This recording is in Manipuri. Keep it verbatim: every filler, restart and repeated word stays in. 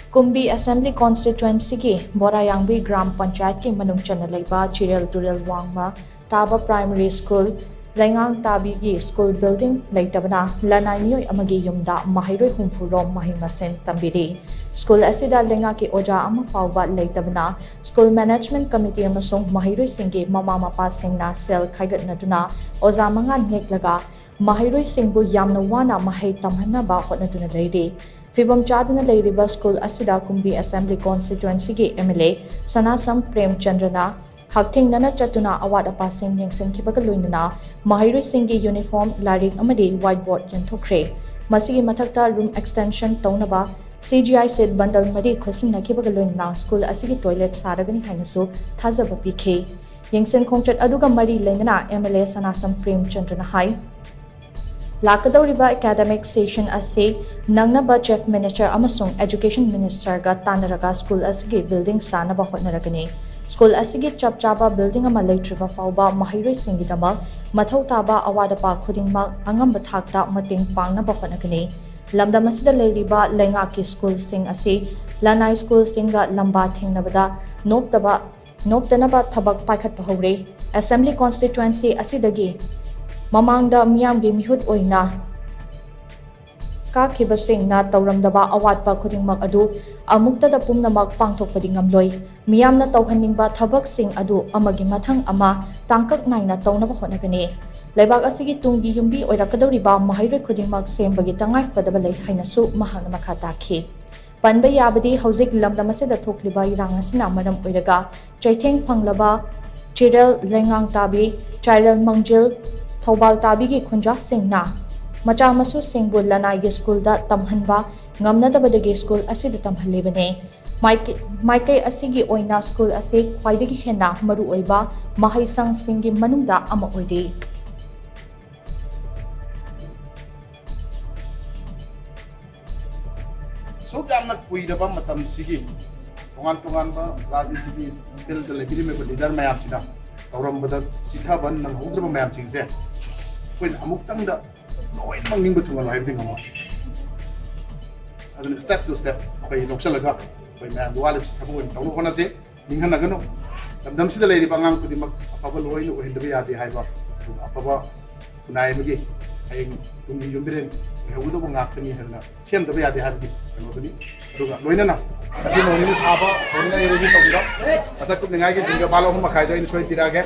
ꯀꯨꯝꯕꯤ Assembly Constituencyꯒꯤ ꯕꯣꯔꯥꯌꯥꯡꯕꯤ ꯒ꯭ꯔꯥꯝ ꯄꯟꯆꯥꯌꯠꯀꯤ ꯃꯅꯨꯡ ꯆꯟꯅ ꯂꯩꯕ ꯆꯤꯔꯦꯜ ꯇꯨꯔꯦꯜ ꯋꯥꯡꯃ ꯇꯥꯕ Primary School ꯂꯩꯉꯥꯡ ꯇꯥꯕꯤꯒꯤ school building ꯂꯩꯇꯕꯅ ꯂꯅꯥꯏ ꯃꯤꯑꯣꯏ ꯑꯃꯒꯤ ꯌꯨꯝꯗ ꯃꯍꯩꯔꯣꯏ ꯍꯨꯝꯐꯨ ꯔꯣꯝ ꯃꯍꯩ ꯃꯁꯤꯡ ꯇꯝꯕꯤꯔꯤ꯫ School ꯑꯁꯤꯗ ꯂꯩꯉꯥꯛꯀꯤ ꯑꯣꯖꯥ ꯑꯃ ꯐꯥꯎꯕ ꯂꯩꯇꯕꯅ School Management Committee ꯑꯃꯁꯨꯡ ꯃꯍꯩꯔꯣꯏꯁꯤꯡꯒꯤ ꯃꯃꯥ ꯃꯄꯥꯁꯤꯡꯅ ꯁꯦꯜ ꯈꯥꯏꯒꯠꯅꯗꯨꯅ ꯑꯣꯖꯥ ꯃꯉꯥ ꯅꯦꯛꯂꯒ ꯃꯍꯩꯔꯣꯏꯁꯤꯡꯕꯨ ꯌꯥꯝꯅ ꯋꯥꯅ ꯃꯍꯩ ꯇꯝꯍꯟꯅꯕ ꯍꯣꯠꯅꯗꯨꯅ ꯂꯩꯔꯤ꯫ ꯐꯤꯕꯝ ꯆꯥꯗꯅ ꯂꯩꯔꯤꯕ school ꯑꯁꯤꯗ ꯀꯨꯝꯕꯤ Assembly Constituencyꯒꯤ MLA ꯁꯅꯥꯁꯝ ꯄ꯭ꯔꯦꯝꯆꯟꯗ꯭ꯔꯅ ꯍꯛꯊꯦꯡꯅꯅ ꯆꯠꯇꯨꯅ ꯑꯋꯥꯠ ꯑꯄꯥꯁꯤꯡ ꯌꯦꯡꯁꯤꯟꯈꯤꯕꯒ ꯂꯣꯏꯅꯅ ꯃꯍꯩꯔꯣꯏꯁꯤꯡꯒꯤ uniform, ꯂꯥꯏꯔꯤꯛ ꯑꯃꯗꯤ whiteboard ꯌꯦꯟꯊꯣꯛꯈ꯭ꯔꯦ꯫ ꯃꯁꯤꯒꯤ ꯃꯊꯛꯇ room extension ꯇꯧꯅꯕ CGI sheet bundle ꯃꯔꯤ ꯈꯨꯠꯁꯤꯟꯅꯈꯤꯕꯒ ꯂꯣꯏꯅꯅ school ꯑꯁꯤꯒꯤ toilet ꯁꯥꯔꯒꯅꯤ ꯍꯥꯏꯅꯁꯨ ꯊꯥꯖꯕ ꯄꯤꯈꯤ꯫ ꯌꯦꯡꯁꯤꯟ ꯈꯣꯡꯆꯠ ꯑꯗꯨꯒ ꯃꯔꯤ ꯂꯩꯅꯅ MLA ꯁꯅꯥꯁꯝ ꯄ꯭ꯔꯦꯝꯆꯟꯗ꯭ꯔꯅ ꯍꯥꯏ, ꯂꯥꯛꯀꯗꯧꯔꯤꯕ academic session ꯑꯁꯤ ꯅꯪꯅꯕ Chief Minister ꯑꯃꯁꯨꯡ Education Ministerꯒ ꯇꯥꯟꯅꯔꯒ school ꯑꯁꯤꯒꯤ building ꯁꯥꯅꯕ ꯍꯣꯠꯅꯔꯒꯅꯤ꯫ School ꯑꯁꯤꯒꯤ ꯆꯞ ꯆꯥꯕ building ꯑꯃ ꯂꯩꯇ꯭ꯔꯤꯕ ꯐꯥꯎꯕ ꯃꯍꯩꯔꯣꯏꯁꯤꯡꯒꯤꯗꯃꯛ ꯃꯊꯧ ꯇꯥꯕ ꯑꯋꯥꯠ ꯑꯄꯥ ꯈꯨꯗꯤꯡꯃꯛ ꯑꯉꯝꯕ ꯊꯥꯛꯇ ꯃꯇꯦꯡ ꯄꯥꯡꯅꯕ ꯍꯣꯠꯅꯒꯅꯤ꯫ ꯂꯝꯗꯝ ꯑꯁꯤꯗ ꯂꯩꯔꯤꯕ ꯂꯩꯉꯥꯛꯀꯤ schoolꯁꯤꯡ ꯑꯁꯤ ꯂꯅꯥꯏ schoolꯁꯤꯡꯒ ꯂꯝꯕꯥ ꯊꯦꯡꯅꯕꯗ ꯅꯣꯞꯇꯕ ꯅꯣꯞꯇꯅꯕ ꯊꯕꯛ ꯄꯥꯏꯈꯠꯄ ꯍꯧꯔꯦ꯫ Assembly Constituency ꯑꯁꯤꯗꯒꯤ ꯃꯃꯥꯡꯗ ꯃꯤꯌꯥꯝꯒꯤ ꯃꯤꯍꯨꯠ ꯑꯣꯏꯅ ꯀꯥꯈꯤꯕꯁꯤꯡꯅ ꯇꯧꯔꯝꯗꯕ ꯑꯋꯥꯠꯄ ꯈꯨꯗꯤꯡꯃꯛ ꯑꯗꯨ ꯑꯃꯨꯛꯇꯗ ꯄꯨꯝꯅꯃꯛ ꯄꯥꯡꯊꯣꯛꯄꯗꯤ ꯉꯝꯂꯣꯏ꯫ ꯃꯤꯌꯥꯝꯅ ꯇꯧꯍꯟꯅꯤꯡꯕ ꯊꯕꯛꯁꯤꯡ ꯑꯗꯨ ꯑꯃꯒꯤ ꯃꯊꯪ ꯑꯃ ꯇꯥꯡꯀꯛ ꯅꯥꯏꯅ ꯇꯧꯅꯕ ꯍꯣꯠꯅꯒꯅꯤ꯫ ꯂꯩꯕꯥꯛ ꯑꯁꯤꯒꯤ ꯇꯨꯡꯒꯤ ꯌꯨꯝꯕꯤ ꯑꯣꯏꯔꯛꯀꯗꯧꯔꯤꯕ ꯃꯍꯩꯔꯣꯏ ꯈꯨꯗꯤꯡꯃꯛ ꯁꯦꯝꯕꯒꯤ ꯇꯉꯥꯏ ꯐꯗꯕ ꯂꯩ ꯍꯥꯏꯅꯁꯨ ꯃꯍꯥꯛꯅ ꯃꯈꯥ ꯇꯥꯈꯤ꯫ ꯄꯟꯕ ꯌꯥꯕꯗꯤ ꯍꯧꯖꯤꯛ ꯂꯝꯗꯝ ꯑꯁꯤꯗ ꯊꯣꯛꯂꯤꯕ ꯏꯔꯥꯡ ꯑꯁꯤꯅ ꯃꯔꯝ ꯑꯣꯏꯔꯒ ꯆꯩꯊꯦꯡ ꯐꯪꯂꯕ ꯆꯤꯔꯦꯜ ꯂꯩꯉꯥꯡ ꯇꯥꯕꯤ, ꯆꯥꯏꯔꯦꯜ ꯃꯪꯖꯤꯜ, ꯊꯧꯕꯥꯜ ꯇꯥꯕꯤꯒꯤ ꯈꯨꯟꯖꯥꯁꯤꯡꯅ ꯃꯆꯥ ꯃꯁꯨꯁꯤꯡꯕꯨ ꯂꯅꯥꯏꯒꯤ schoolꯗ ꯇꯝꯍꯟꯕ ꯉꯝꯅꯗꯕꯗꯒꯤ school ꯑꯁꯤꯗ ꯇꯝꯍꯜꯂꯤꯕꯅꯤ꯫ ꯃꯥꯏꯀꯩ-, ꯃꯥꯏꯀꯩ ꯑꯁꯤꯒꯤ ꯑꯣꯏꯅ school ꯑꯁꯤ ꯈ꯭ꯋꯥꯏꯗꯒꯤ ꯍꯦꯟꯅ ꯃꯔꯨꯑꯣꯏꯕ ꯃꯍꯩꯁꯪꯁꯤꯡꯒꯤ ꯃꯅꯨꯡꯗ ꯑꯃ ꯑꯣꯏꯔꯤ꯫ ꯑꯁꯨꯛ ꯌꯥꯝꯅ ꯀꯨꯏꯔꯕ ꯃꯇꯝꯁꯤꯒꯤ ꯇꯣꯉꯥꯟ ꯇꯣꯉꯥꯟꯕ ꯔꯥꯖꯅꯤꯇꯤꯒꯤ field ꯂꯩꯕꯤꯔꯝꯃꯤꯕ leader ꯃꯌꯥꯝꯁꯤꯅ ꯇꯧꯔꯝꯕꯗ ꯆꯤꯊꯕ ꯅꯪꯍꯧꯗ꯭ꯔꯕ ꯃꯌꯥꯝꯁꯤꯡꯁꯦ ꯑꯩꯈꯣꯏꯅ ꯑꯃꯨꯛꯇꯪꯗ ꯂꯣꯏꯅꯃꯛ ꯅꯤꯡꯕ ꯊꯨꯡꯍꯜꯂꯣ ꯍꯥꯏꯕꯗꯤ ꯉꯝꯃꯣꯏ꯫ ꯑꯗꯨꯅ step to step ꯑꯩꯈꯣꯏ ꯂꯧꯁꯤꯜꯂꯒ ꯑꯩꯈꯣꯏ ꯃꯌꯥꯝꯒꯤ ꯋꯥꯠꯂꯤꯕꯁꯤ ꯊꯕꯛ ꯑꯣꯏꯅ ꯇꯧꯅꯕ ꯍꯣꯠꯅꯁꯤ꯫ ꯅꯤꯡꯍꯟꯅꯒꯅꯨ꯫ ꯂꯝꯗꯝꯁꯤꯗ ꯂꯩꯔꯤꯕ ꯑꯉꯥꯡ ꯈꯨꯗꯤꯡꯃꯛ ꯑꯐꯕ ꯂꯣꯏꯅ ꯑꯣꯏꯍꯟꯗꯕ ꯌꯥꯗꯦ ꯍꯥꯏꯕ, ꯑꯗꯨꯒ ꯑꯐꯕ ꯈꯨꯟꯅꯥꯏ ꯑꯃꯒꯤ ꯍꯌꯦꯡ ꯇꯨꯡꯒꯤ ꯌꯨꯝꯕꯤꯔꯦꯟ ꯑꯣꯏꯍꯧꯒꯗꯧꯕ ꯉꯥꯛꯇꯅꯤ ꯍꯥꯏꯗꯅ ꯁꯦꯝꯗꯕ ꯌꯥꯗꯦ ꯍꯥꯏꯕꯒꯤ ꯀꯩꯅꯣꯗꯨꯅꯤ꯫ ꯑꯗꯨꯒ ꯂꯣꯏꯅꯅ ꯉꯁꯤ ꯅꯣꯡ ꯅꯤꯅꯤ ꯁꯥꯕ ꯍꯧꯅꯉꯥꯏꯒꯤ ꯇꯧꯕꯤꯔꯣ꯫ ꯃꯊꯛ ꯀꯨꯞꯅꯤꯡꯉꯥꯏꯒꯤ ꯄꯨꯡ ꯕꯥꯔꯣ ꯑꯍꯨꯝ ꯃꯈꯥꯏꯗ ꯑꯩꯅ ꯁꯣꯏ ꯄꯤꯔꯛꯑꯒꯦ꯫